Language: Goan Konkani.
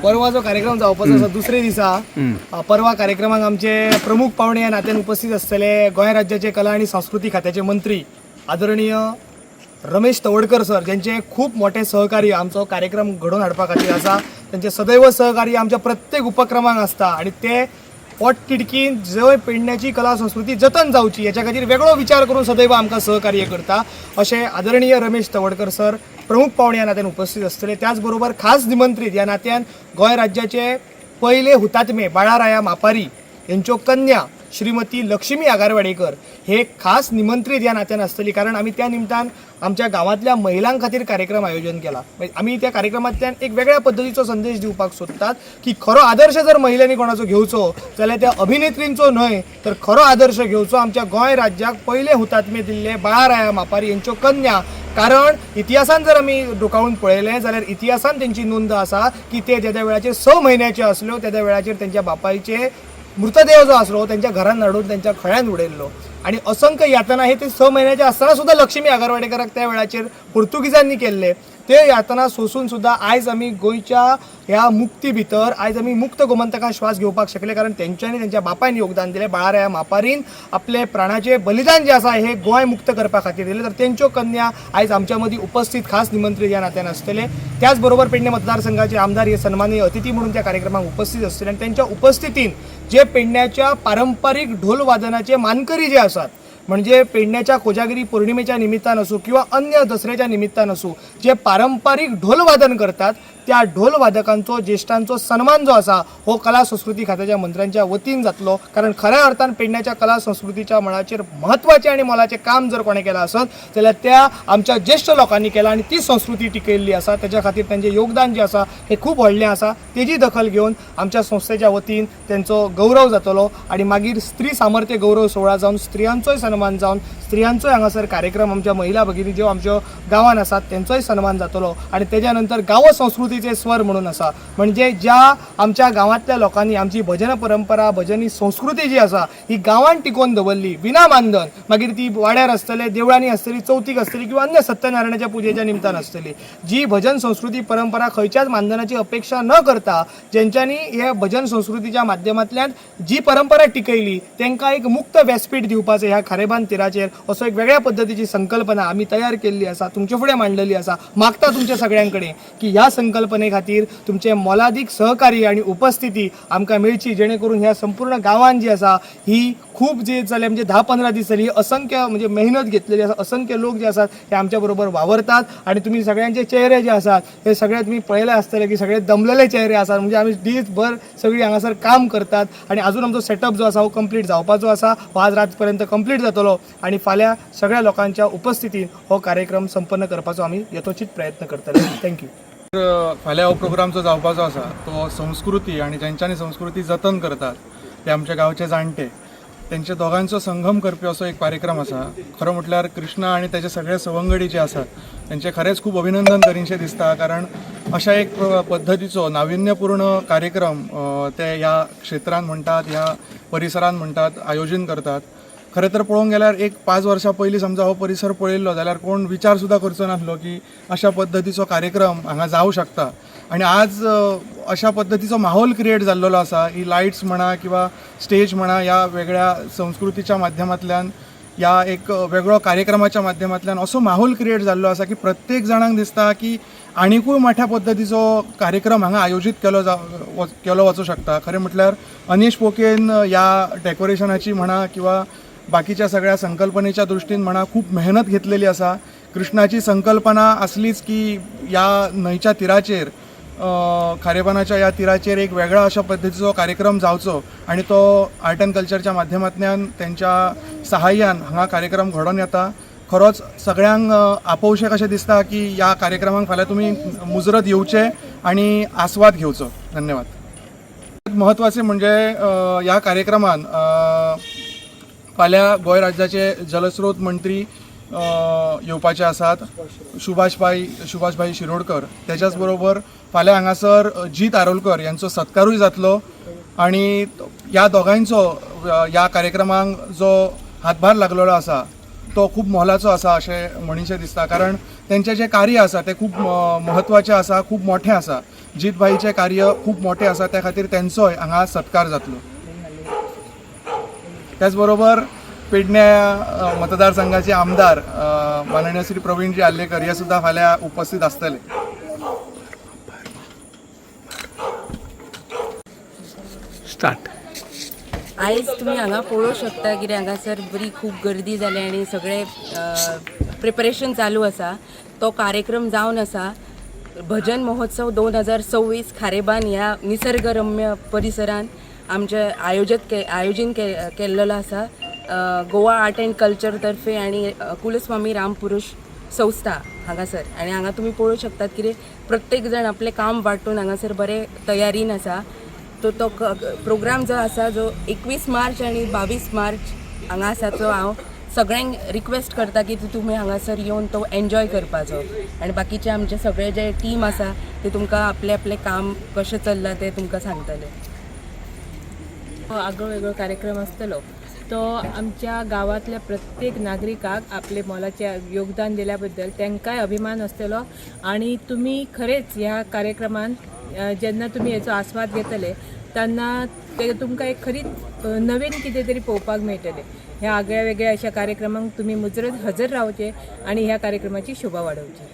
परवा जो कार्यक्रम जावपाचो आसा दुसरे दिसा, परवा कार्यक्रमाक आमचे प्रमुख पावणे ह्या नात्यान उपस्थित आसतले गोंय राज्याचे कला आणि संस्कृती खात्याचे मंत्री आदरणीय रमेश तवडकर सर, ज्यांचे खूप मोठे सहकार्य आमचो कार्यक्रम घडोवन हाडपा खातीर आसा. त्यांचे सदैव सहकार्य आमच्या प्रत्येक उपक्रमांक आसता आणि ते पोटतिडकीन जंय पेडण्याची कला संस्कृती जतन जावची हेच्या खातीर वेगळो विचार करून सदैव आमकां सहकार्य करता, अशें आदरणीय रमेश तवडकर सर प्रमुख पावणे ह्या नात्यान उपस्थित आसतले. त्याच बरोबर खास निमंत्रीत ह्या नात्यान गोंय राज्याचे पयले हुतात्मे बाळाराया मापारी यांच्यो कन्या श्रीमती लक्ष्मी आगारवाडेकर हे खास निमंत्रीत ह्या नात्यान आसतली, कारण आमी त्या निमतान आमच्या गांवांतल्या महिलां खातीर कार्यक्रम आयोजन केला. म्हणजे आमी त्या कार्यक्रमांतल्यान एक वेगळ्या पद्दतीचो संदेश दिवपाक सोदतात की खरो आदर्श जर महिलांनी कोणाचो घेवचो जाल्यार त्या अभिनेत्रींचो न्हय, तर खरो आदर्श घेवचो आमच्या गोंय राज्याक पयले हुतात्मे दिल्ले बाळाराया मापारी यांच्यो कन्या. कारण इतिहासान जर आमी डोकावून पळयलें जाल्यार इतिहासान तेंची नोंद आसा की ते तेद्या वेळाचेर 6 म्हयन्याचे आसल्यो, तेद्या वेळाचेर तेंच्या बापायचे मृतदेह जो आसलो तेंच्या घरान हाडून तेंच्या खळ्यान उडयल्लो आणि असंख्य यातना हे ते 6 म्हयन्याचे आसतना सुद्दां लक्ष्मी आगरवाडेकराक त्या वेळाचेर पुर्तुगीजांनी केल्ले. ते यातना सोसून सुद्दां आयज आमी गोंयच्या ह्या मुक्ती भितर आयज आमी मुक्त गोमंतकान श्वास घेवपाक शकले, कारण तेंच्यांनी तेंच्या बापायन योगदान दिलें. बाळाराया मापारीन आपले प्राणाचे बलिदान जे आसा हे गोंय मुक्त करपा खातीर दिलें. तर तेंच्यो कन्या आयज आमच्या मदीं उपस्थित खास निमंत्रीत ह्या नात्यान आसतले. त्याच बरोबर पेडणे मतदारसंघाचे आमदार हे सन्माननीय अतिथी म्हणून त्या कार्यक्रमाक उपस्थित आसतले आनी तेंच्या उपस्थितीन जे पेडण्याच्या पारंपारीक ढोलवादनाचे मानकरी जे आसात, म्हणजे पेडण्याच्या कोजागिरी पौर्णिमेच्या निमित्तान असू किंवा अन्य दसऱ्याच्या निमित्तान असू, जे पारंपारीक ढोलवादन करतात त्या ढोलवादकांचो ज्येष्ठांचो सन्मान जो आसा हो कला संस्कृती खात्याच्या मंत्र्यांच्या वतीन जातलो. कारण खऱ्या अर्थान पेडण्याच्या कला संस्कृतीच्या मळाचेर म्हत्वाचें आनी मोलाचें काम जर कोणें केलां आसत जाल्यार त्या आमच्या ज्येश्ठ लोकांनी केलां आनी ती संस्कृती टिकयल्ली आसा. तेच्या खातीर तेंचें योगदान जें आसा हें खूब व्हडलें आसा. तेजी दखल घेवन आमच्या संस्थेच्या वतीन तेंचो गौरव जातलो आनी मागीर स्त्री सामर्थ्य गौरव सुवाळा जावन स्त्रियांचोय सन्मान जावन स्त्रियांचोय हांगासर कार्यक्रम, आमच्या महिला भगिनी ज्यो आमच्यो गांवान आसात तेंचोय सन्मान जातलो. आनी तेज्या नंतर गांव संस्कृतीचे स्वर म्हणून आसा, म्हणजे ज्या आमच्या गांवांतल्या लोकांनी आमची भजन परंपरा, भजनी संस्कृती जी आसा ही गांवान टिकोवन दवरली विना मानधन, मागीर ती वाड्यार आसतले, देवळांनी आसतली, चवथीक आसतली किंवा अन्य सत्यनारायणाच्या पुजेच्या निमतान आसतली, जी भजन संस्कृती परंपरा खंयच्याच मानधनाची अपेक्षा न करता जेंच्यांनी हे भजन संस्कृतीच्या माध्यमांतल्यान जी परंपरा टिकयली तांकां एक मुक्त व्यासपीठ दिवपाचें ह्या खारेबांद तिराचेर असो एक वेगळ्या पद्दतीची संकल्पना आमी तयार केल्ली आसा, तुमचे फुडें मांडलेली आसा. मागता तुमच्या सगळ्यां कडेन की ह्या संकल्पने खातीर तुमचे मोलादीक सहकार्य आनी उपस्थिती आमकां मेळची, जेणे करून ह्या संपूर्ण गांवान जी आसा ही खूब जी जाले, म्हणजे 10-15 दीस जाली, असंख्य म्हणजे मेहनत घेतलेली आसा. असंख्य लोक जे आसात हे आमच्या बरोबर वावरतात आणि तुमी सगळ्यांचे चेहरे जे आसात हे सगळे तुमी पळयले आसतले की सगळे दमलेले चेहरे आसात. म्हणजे आमी दीसभर सगळी हांगासर काम करतात आणि अजून आमचो सेटअप जो आसा हो कंप्लीट जावपाचो आसा. हो आज रात पर्यंत कंप्लीट जातलो आणि फाल्यां सगळ्या लोकांच्या उपस्थितीन हो कार्यक्रम संपन्न करपाचो आमी यथोचित प्रयत्न करतले. Thank you. फाल्यां हो प्रोग्राम जो जावपाचो आसा तो संस्कृती आनी ज्यांच्यांनी संस्कृती जतन करतात ते आमच्या गांवचे जाणटे, तेंच्या दोगांचो संगम करपी असो एक कार्यक्रम आसा. खरो म्हटल्यार कृष्णा आनी तेजे सगळे सवंगडी जे आसात तेंचें खरेंच खूब अभिनंदन करीनशें दिसता, कारण अशा एक पद्दतीचो नाविन्यपूर्ण कार्यक्रम ते ह्या क्षेत्रान म्हणटात, ह्या परिसरान म्हणटात, आयोजन करतात. खरें तर पळोवंक गेल्यार एक 5 वर्सां पयलीं समजा हो परिसर पळयल्लो जाल्यार कोण विचार सुद्दां करचो नासलो की अशा पद्दतीचो कार्यक्रम हांगा जावं शकता. आनी आज अशा पद्दतीचो माहोल क्रिएट जाल्लेलो आसा. ही लायट्स म्हणा किंवा स्टेज म्हणा, ह्या वेगळ्या संस्कृतीच्या माध्यमांतल्यान, ह्या एक वेगळो कार्यक्रमाच्या माध्यमांतल्यान असो माहोल क्रिएट जाल्लो आसा की प्रत्येक जाणांक दिसता की आनिकूय मोठ्या पद्दतीचो कार्यक्रम हांगा आयोजीत केलो वचूं शकता. खरें म्हटल्यार अनीश पोकेन ह्या डेकोरेशनाची म्हणा किंवा बाकीच्या सगळ्या संकल्पनेच्या दृश्टीन म्हणा खूब मेहनत घेतलेली आसा. कृष्णाची संकल्पना आसलीच की ह्या न्हंयच्या तिराचेर, खारेपानाच्या ह्या तिराचेर एक वेगळा अशा पद्दतीचो कार्यक्रम जावचो आनी तो आर्ट अँड कल्चरच्या माध्यमांतल्यान तेंच्या सहाय्यान हांगा कार्यक्रम घडोवन येता. खरोच सगळ्यांक आपोवशें कशें दिसता की ह्या कार्यक्रमाक फाल्यां तुमी मुजरत येवचे आनी आस्वाद घेवचो. धन्यवाद. म्हत्वाचें म्हणजे ह्या कार्यक्रमान फाल्यां गोंय राज्याचे जलस्रोत मंत्री येवपाचे आसात, सुभाष भाई शिरोडकर. त्याच्याच बरोबर फाल्यां हांगासर जीत आरोलकर यांचो सत्कारूय जातलो आनी ह्या दोगांयचो ह्या कार्यक्रमाक जो हातभार लागलेलो आसा तो खूब मोलाचो आसा अशें म्हणीशें दिसता, कारण तेंचें जें कार्य आसा तें खूब म्हत्वाचें आसा, खूब मोठें आसा. जीतभाईचें कार्य खूब मोठें आसा, त्या खातीर तेंचोय हांगा सत्कार जातलो. त्याच बरोबर पेडण्या मतदारसंघाचे आमदार माननीय श्री प्रवीणजी आर्लेकर हे सुद्धा फाल्यां उपस्थित आसतले. स्टार्ट. आयज तुमी हांगा पळोवंक शकता कितें हांगासर बरी खूब गर्दी जाल्या आनी सगळे प्रिपरेशन चालू आसा. तो कार्यक्रम जावन आसा भजन महोत्सव 2026 खारेबान ह्या निसर्गरम्य परिसरान आमचे आयोजीत के आयोजन के केल्लेलो आसा गोवा आर्ट अँड कल्चर तर्फे आनी कुलस्वामी रामपुरुष संस्था हांगासर. आनी हांगा तुमी पळोवंक शकतात कितें प्रत्येक जाण आपलें काम वांटून हांगासर बरे तयारीन आसा. तो तो प्रोग्राम जो आसा जो 21 मार्च आनी 22 मार्च हांगा आसा, तो हांव सगळ्यांक रिक्वेस्ट करता की तुमी हांगासर येवन तो एन्जॉय करपाचो. आनी बाकीचे आमचे सगळे जे टीम आसा ते तुमकां आपलें आपलें काम कशें चल्लां तें तुमकां सांगतले. आगळो वेगळो कार्यक्रम आसतलो. तो आमच्या गांवांतल्या प्रत्येक नागरिकाक आपले मोलाचें योगदान दिल्या बद्दल तांकांय अभिमान आसतलो. आनी तुमी खरेंच ह्या कार्यक्रमान जेन्ना तुमी हेचो आस्वाद घेतले तेन्ना ते तुमकां एक खरीच नवीन कितें तरी पळोवपाक मेळटलें. ह्या आगळ्या वेगळ्या अशा कार्यक्रमांक तुमी मुजरत हजर रावचे आनी ह्या कार्यक्रमाची शोभा वाडोवची.